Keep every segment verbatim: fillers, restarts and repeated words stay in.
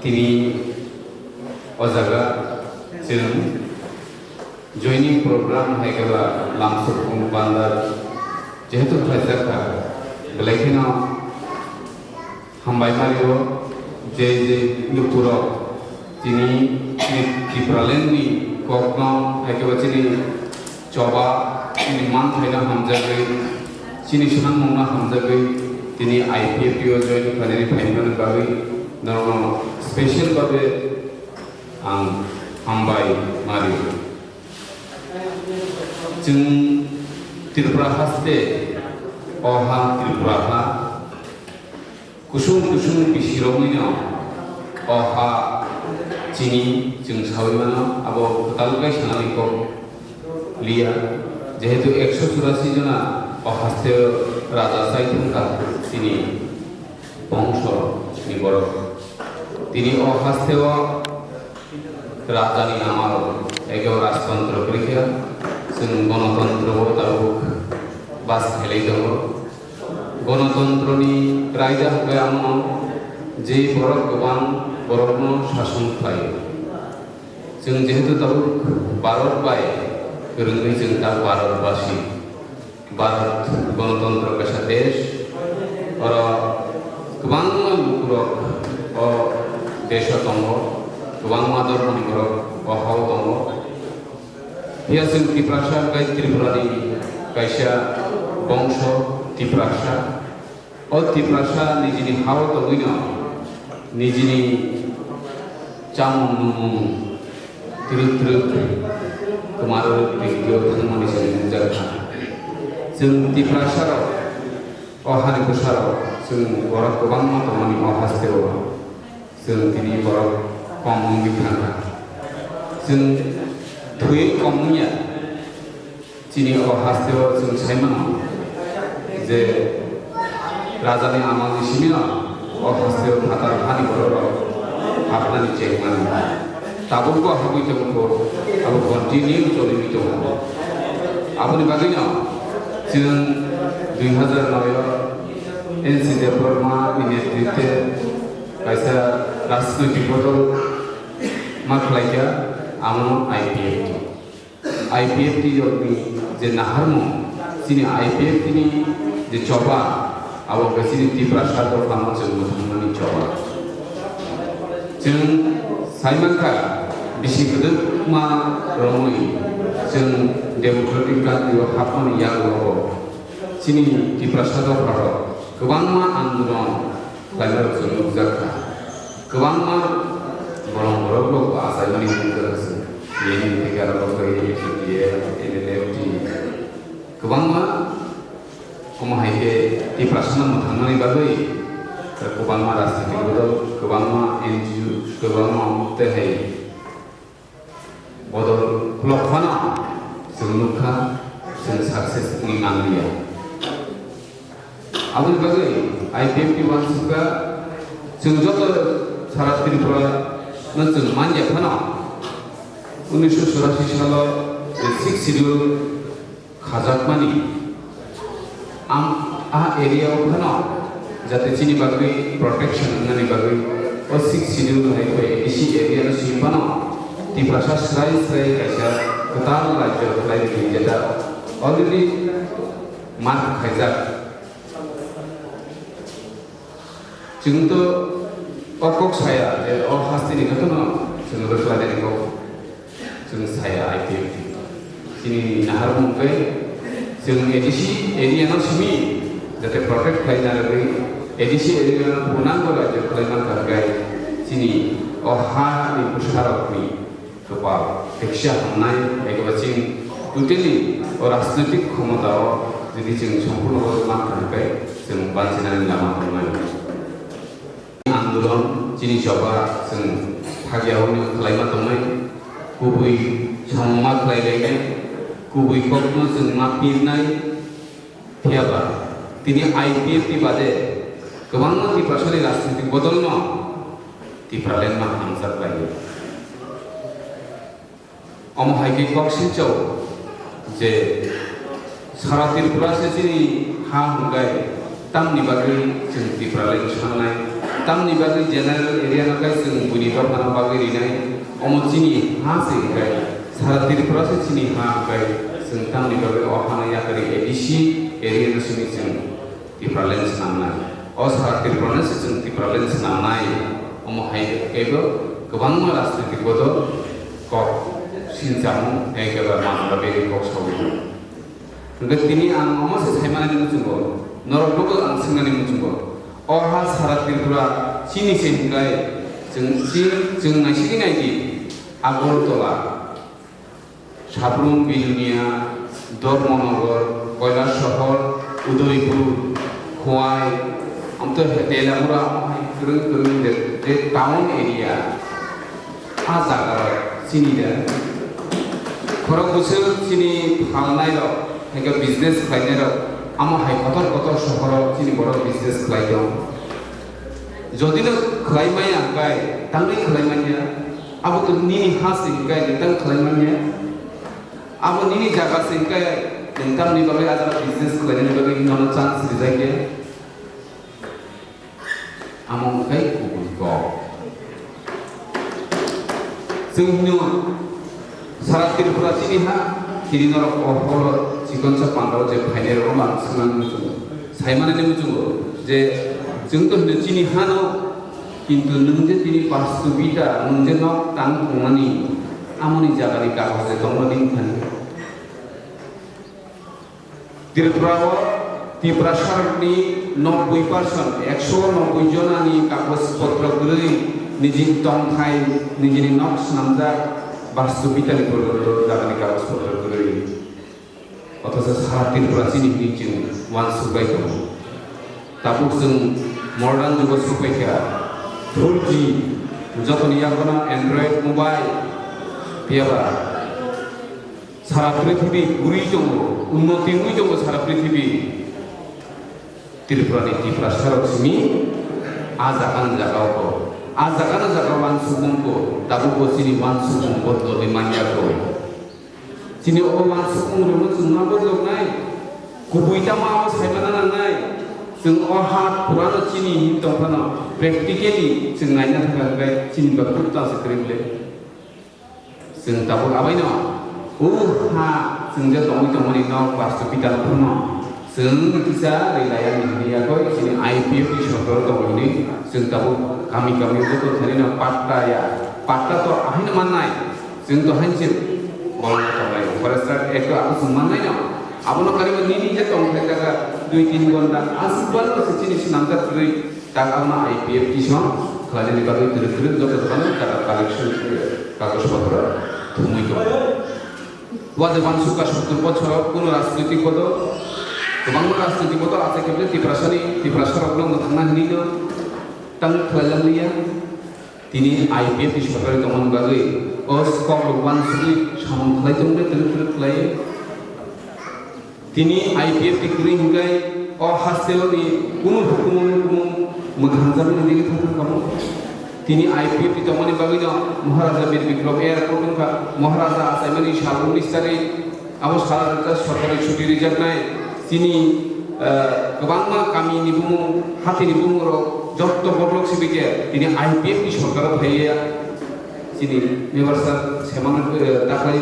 Tini o jaga chwng joining program hai khe ba lamsok banda jehetu khlaijak kha, belai kheno hambai mari o je je lukurok tini chini Tipraland ni kokno hai khe ba chini choba, chini manthaino hamjagwi, chini swnamungno hamjagwi, tini I P F T o join khlainani phaimani bagwi norokno special babe ang hambai mari. Chwng Tripura haste, o ha Tripura ha, kusung kusung bisiroknino o ha chini chwng saui mano, abo kwtal khe sanani kok liya, jehetu ekso churasi jona o hasteo raja chai thangkha chini bongso ni borok. Tini o hasteo rajani amal, ego rajtantro kwrwi kha, chwng gonotantrobo tabuk bas khailai tongo. Gonotantroni raida hwnkhe amo je borok kwbang borokno sason khlaio. Chwng jehetu tabuk Bharat bai kwrwngwi chwng ta Bharatbasi, Bharat gonotontro kaisa desh, oro kwbangma lukurok o desho tongo, kwbangma dhormoni borok o hao tongo. Phiya chwng Tiprasa hwnkhe Tripurani kaisa bongso Tiprasa. O Tiprasa nijini hao tongwino nijini chamung nungmung twrwk twrwk kwmaro twiwi thangmani se nukjak kha. Chwng Tiprasarok, o hani bwsarok, chwng borok kwbangma tongmani o hasteo. Chwng tini borok kom wngwi thangkha. Chwng thwiwi kom wngya. Chini o hasteo chwng sai mano je rajani amalni simino o hasteo phatar hani bororok hapnani chengmani. Tabukbo habwi tongkho, abo continue choliwi tongo. Aboni bagwino chwng dui hazar noi o N C Debbarma ni netritwe kaisa rajnoitik bodol ma khlaikha, amo I P F T. I P F T rokni je naharmung, chini I P F T ni je choba, abo khe chini Tiprasa dophano chwng mwthangmani choba. Chwng sai mankha, bisi kwdwkma romwi chwng democratic country o hapmani yagulo chini Tiprasa dopharok kwbangma andolon khlainai rok chwng nukjak kha. Kwbangma bolong borok rok bo achaimani nukjak kha chwng. Bini theke aro bo khe N P P F, N L F T. Kwbangma omo hai khe Tiprasano mwthangmani bagwi kwbangma rajnitik bodol, kwbangma N G O, kwbangma tei hai bodol khulok phano chwng nukha, chwng success wngwi manliya. Aboni bagwi I P F T uansukha, chwng joto sara Tripura no chwng manya phano, unnisho churashi salo je Sixth Schedule khajakmani, am, a area o phano jate chini bagwi protection wngnani bagwi o Sixth Schedule hai khe A D C area no simi phano Tiprasa srai srai kaisa kwtal rajyo khlai rwdi, jeta already mark khaijak. Chwng to o kok saya je o hasteni jotono chwng rwkhlainani kok chwng saya I P F T. Chini naharmung khe chwng A D C area no simi jate protect khlaina rwgwi A D C area no punango rajyo khlai mankha hwnkhe chini o ha ni bwsarokni kwpal teksa hamnai, eba chwng totally o rajnoitik khomota o jodi chwng sompurno borok mankha hwnkhe chwng banchinani lama tongnai. Andolon chini choba chwng phagya hwnwi khlaima tongnai, kubui samung ma khlai lainai, kubui kokno chwng ma pirnai, Phiya ba, tini I P F T bade kwbangma Tiprasani rajnitik bodolno Tipraland ma hamjak laio. Omo hai khe kok silchao je sara Tripura se chini ha hwnkhai tamni bagwi chwng Tipraland sangnai, Tamni bagwi general area no khe chwng buini dophano bagwi rinai, omo chini ha se hwnkhe, sara Tripura se chini ha hwnkhe, chwng tamni bagwi o hano yakarwi A D C area no simi chwng Tipraland swnamnai. O sara Tripura no se chwng Tipraland swnamnai, omo hai khe bo kwbangma rajnitik bodol kok sinchamo, ekebare majra beri kok sawi. Hwnkhe tini ang omo se saimanani muchungo, norokno bo ang swngnani muchungo. O ha sara Tripura chini se hwnkhe chwng, chwng, chwng naisigwi naidi, Agartala, Sabrum, Bilonia, Dharmanagar, Kailasahar, Udaipur, Khowai, amtwi Telamura, kwrwng kwrwng je, je town area. Ah jaga rok chini da. Khorok bwswk chini phalnai rok, haikhe business khlainai rok, amo hai kotor kotor sohor o chini borok business khlai tong. Jodi no khlai maya hwnkhe, tangwi khlai manya. Abo to nini ha se hwnkhe, nwng tang khlai manya. Abo nini jaga se hwnkhe, nwng tamni bagwi ah jaga business khlainani bagwi nono chance rijak ya. Amo wngkha kubui kok. Chwng hino sara Tripura chini ha, chini norok o horo chikonsa pandao je phainai rok ang swngnani muchungo. Saimanani muchungo je chwng to hino chini hano, kintu nwng je tini pasto bita, nwng je nok tang tongmani, amoni jagani kagoj je tongmani wngkha. Tripura o Tiprasa rokni nobboi percent, ekso nobboi jonani kagoj potro kwrwi, nijini tongthai, nijini nok swnamjak, bastu bitani porjonto jagani kagoj potro kwrwi. Othocho sara Tripura chini hwnwi chwng uansuk bai tongo. Tabuk chwng modern jugo sokpaikha, four G, jotoni yagono Android mobile, phiyaba Sara prithibi guri tongo, unnoti wngwi tongo sara prithibi. Tripurani Tiprasarok simi ah jaga ni jaga o, ah jaga ni jaga o uansukmung ko, tabuk bo chini uansukmung bodolwi manya ko. Chini o uansukmung rokno chwng ma bodolnai, kubui tamo abo saimana nangnai. Chwng o ha purano chini hin tongphano practically chwng naina thangkha hwnkhe chini bagwi tangsa kwrwi le. Chwng tabuk abaino, o ha, chwng je tongwi tongmani nok, bastu pita phano, chwng kisa rwlaiya ni hwnwi yakwi, chini I P F ni sorkar tongo hwnwi, chwng tabuk kami kami joto thani no patta ya, patta to ahaino mannai, chwng to hainse bolong tongnai, forest act to abo chwng mannai no, abono karima nini je tongthai jaga dui tin ghonta, aswk baro se chini swnamjak kwrwi, tak abno I P F T song khlainani bagwi twrwk twrwk joto dophano data collection, kagoj potro thumwi tongo. Wade uansukha sottur bochoro kuno rajnoitik bodol, kwbangma rajnoitik bodol achai khe Tiprasani, Tiprasarokno mwthangna hwnwi no tang khlailang liya. Tini I P F T sorkar tongmani bagwi o kokrok uansugwi samung khlai tongkhe twrwk twrwk khlaiwi. Tini I P F T kwrwi hwnkhe o hostel ni kunu hukumu hukumu mwthangjaknai hwnwi thangkha kamo. Tini I P F T tongmani bagwino Maharaja Bir Bikram Airport wngkha, Maharaja achaimani sal unis tarik, abo sal rwkha sorkari chuti rijaknai. Chini, eh, kwbangma kamini bumung, hatini bumungrok jotto botlok sibike tini I P F T sorkaro phaiya. Chini member sir semano, eh, dakhai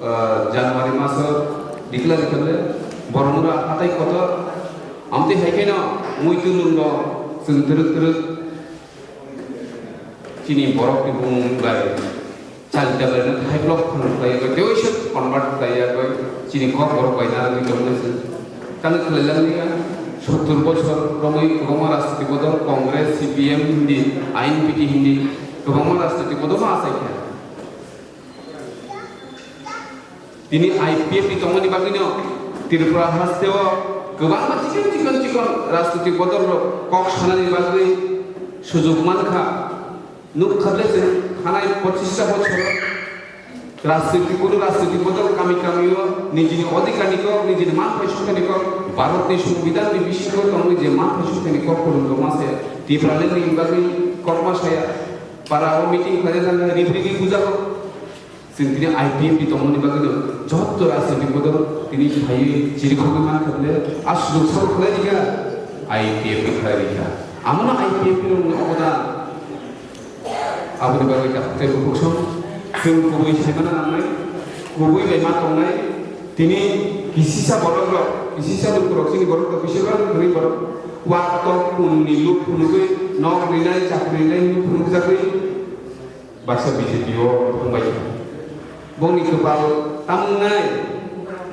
ah, January maso declare khaikhe Boromura hatai kotor. Amtwi hai kheno muitu nungno chwng twrwk twrwk chini borokni bumung bai chal tabelno thaiblok phano khlaiwi tei waisa convert khlaiwi chini kok borok bai narwgwi tongmani chwng. Tamo khlailamani sottur bosor romwi kwbangma rajniti bodol Congress, C P M hindi, I N P T hindi kwbangma rajniti bodol ma achaikha. Tini I P F ni tongmani bagwino Tripura hasteo kwbangma chikon chikon chikon rajnitik bodolrok kok sanani bagwi sujuk mankha. Nukha le chwng thanai pochista bochor rajnitik, kunu rajnitik bodol kami kamio nijini odhikarni kok, nijini manthai songthani kok, Bharatni Songbidanni bisingo tongwi je manthai songthani kok kwrwng tongma se Tipralandni bagwi kokma saya. Para o meeting khlaijak thangkha, riphrigwi bujao. Chwng tini I P F ni tongmani bagwino jotto rajnitik bodol tini phaiwi chirikhogwi mankha bwle, a sujuk sabo khlai rikha, I P F ni khlai rikha. Amo no I P F T rok ni obodan. Aboni bagwi kaham khe bukhuk song. Chwng kubui saimano nangnai, kubui bai ma tongnai. Tini kisisa borok rok, kisisa lukurok, chini borok rok, bising rok, kwrwi borok. Wak tok pun ni luk phunugwi, nok rinai, chakri rinai hinwi phunukjagwi. Baksa B J P o thangbai kha. Bongni kwpal tamo wngnai,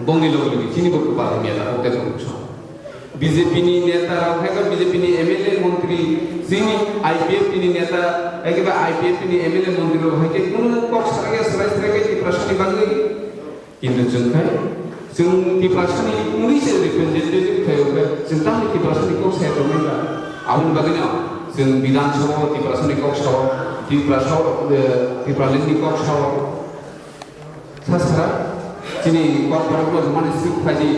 bongni logi logi chini bo kwpal hamya ta, o tei bukhuk song. B J P ni neta rok hai khe B J P ni M L A montri, chini I P F T ni neta, hai khe ba I P F T ni M L A montri rok hai khe kunu kok sarai ya, sarai sarai khe Tiprasa ni bagwi. Kintu chwng khai, chwng Tiprasa ni wngwi se representative khai o khe, chwng tamni Tiprasa ni kok saya tongmani ba. Aboni bagwi no, chwng Bidhan Sabha o Tiprasa ni kok sao, Tiprasa o, eh, Tipraland ni kok sao. Sa sara, chini kok borok no mani suk khai di,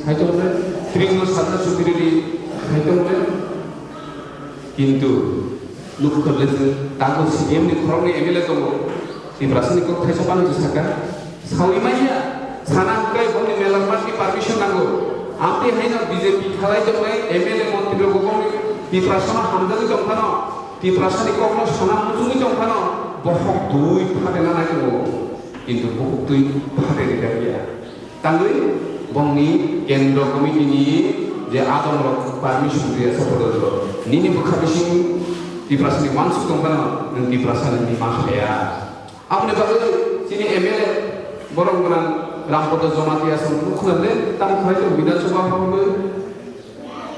sai tong le, tring no sabna sukiri di, sai tong le. Kintu, lukhu khorle chwng, dago C P M ni khoroknwi M L A tongo, Tiprasa ni kok thaisa phano chwng saka, sawi manya, sana hwnkhe bongni member ni permission nango. Amtwi haino B J P khalai tongnai M L A montri rok bongni Tiprasa no hamjagwi tong phano, Tiprasa ni kok no sana muchungwi tong phano, bohok twi phatena nai tongo. Kintu bukhuk twi phateri dakya. Tangwi bongni kendro committee ni je adong rok permission riya sa photo rok. Nini bwkha bising Tiprasa ni wansuk tong phano nwng Tiprasa ni ma saya. Aboni bagwi chini M L A borok gwnang Rampada Jamatia song khulande tam khai tong Bidhan Sabha hall.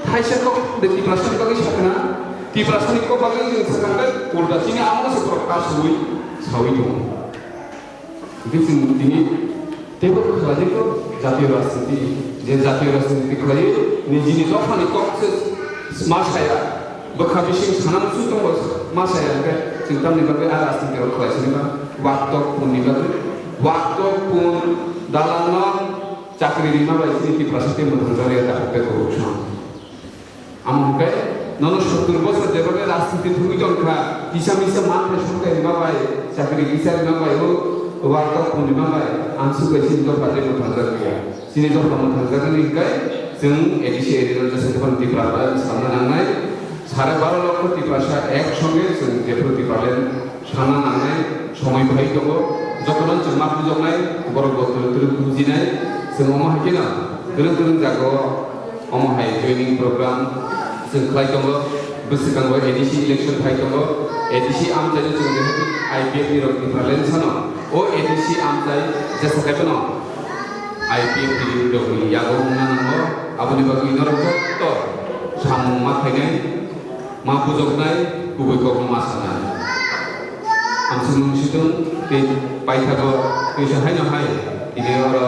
Thaisa kok de Tiprasa ni bagwi sakna, Tiprasa ni kok bagwi nwng sakang de ulta chini amo se borok ta sawi, sawi tongo. Hingke chwng tini teibo khlai kok jatiyo rajniti, je jatiyo rajniti khlai nijini dophani kok se ma saya, bwkha bising sana muchung tongo ma saya hingke chwng tamni bagwi a rajniti rok khlai sini ma, waktok punni bagwi, waktok pun dalanno chakri rima bai chini Tiprasa tei mwthangjakya dakhok tei kwrwngsa. Amo hwnkhe nono sottur bosor jeba bai rajniti thwngwi tong kha, kisa misa manthai songthai rima bai, chakri kisa rima bai, o warta phone rima bai, ang suk bai chini dopha tei mwthangjakya. Chini dopha mwthangjaknani hwnkhe chwng A D C area o jesa dophani Tipra bai samna nangnai. Sare baro lokho Tiprasa ek songe chwng jephru Tipraland sana nangnai somoi bahai tongo. Jotono chwng ma bujoknai, borok bo twrwk twrwk bujinai. Chwng omo hai kheno kwrwng kwrwng jagao omo hai joining program chwng khlai tongo. Bwswkango A D C election phai tongo. A D C amchaino chwng jehetu I P F T rok Tipraland sano, o A D C amchai jesa khai phano I P F T rokni yago wngna nango. Aboni bagwi norok jotto samung ma khainai. Ma bujoknai, kubui kokno ma sanai. Ang chwng nung situng tei paithago twisa haino hai tini oro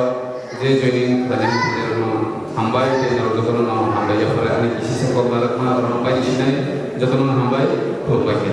je joining khlainani thangnairokno hambai tei norok jotono no hambai yaphare ani kisisa kok narwkma oro pai sinai jotono no hambai khulumbai khe.